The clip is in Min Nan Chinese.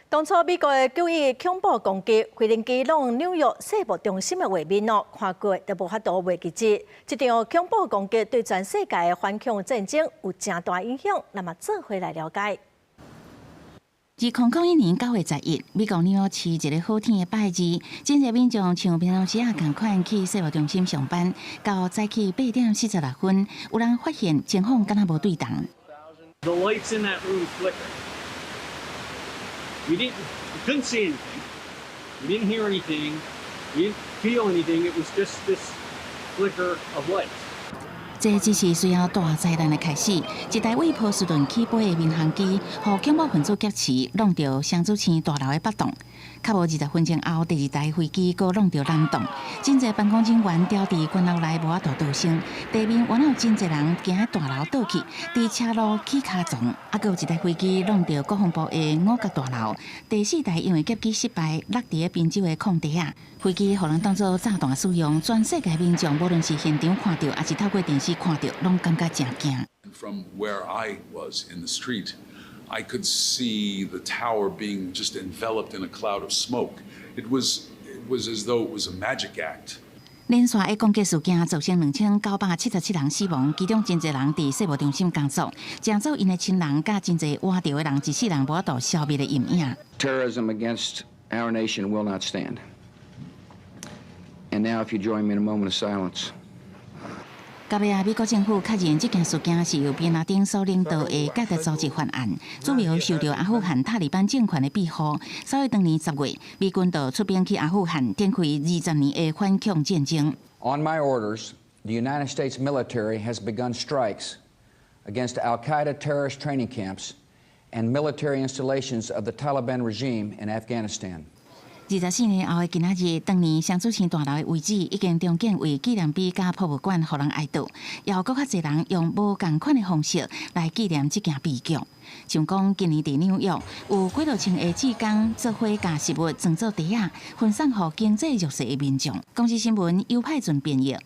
當初美國的9.11恐怖攻擊，飛行機挵紐約世貿中心的畫面哦，看過都無法度袂記得。這場恐怖攻擊對全世界的反恐戰爭有誠大影響，咱嘛做伙來了解。2001年9月11，美國紐約市一个好天的拜二，真濟民眾像平常時仔仝款去世貿中心上班，到早起8點46分，有人發現情況敢若無對同。 The lights in that room flickered. We couldn't see anything. We didn't hear anything. We didn't feel anything. It was just this flicker of lights. 這只是隨後大災難的開始。一台對波士頓起飛的民航機，予恐怖分子劫持，挵著雙子星大樓的北棟。較無20分鐘後，第二台飛機閣挵著南棟。真濟辦公人員牢佇懸樓內無法度逃生，地面原有真濟人驚大樓倒去，佇車路起跤傱。猶閣有一台飛機挵著國防部的五角大樓。第四台因為劫機失敗，落佇咧賓州的空地仔。飛機予人當做炸彈使用，全世界民眾無論是現場看著，抑是透過電視看著，攏感覺誠驚。 From where I was in the street, I could see the tower being just enveloped in a cloud of smoke. It was as though it was a magic act. 連續的攻擊事件造成2977人死亡，其中真濟人佇世貿中心工作，成做𪜶的親人佮真濟活著的人，一世人無法度消滅的陰影。 Terrorism against our nation will not stand. And now, if you join me in a moment of silence. 到尾仔，美國政府確認這件事件是由賓拉登所領導的間諜組織犯案，主要受著阿富汗塔利班政權的庇護。所以當年10月，美軍就出兵去阿富汗，展開20年的反恐戰爭。 On my orders, the United States military has begun strikes against Al Qaeda terrorist training camps and military installations of the Taliban regime in Afghanistan. 24年後的今仔日，當年雙子星大樓的位置已經重建為紀念碑佮博物館，予人哀悼。也有閣較濟人用無仝款的方式來紀念這件悲劇。像講今年佇紐約有幾若千个志工做伙共食物裝做袋仔，分送予經濟弱勢的民眾。公視新聞，尤派準編譯。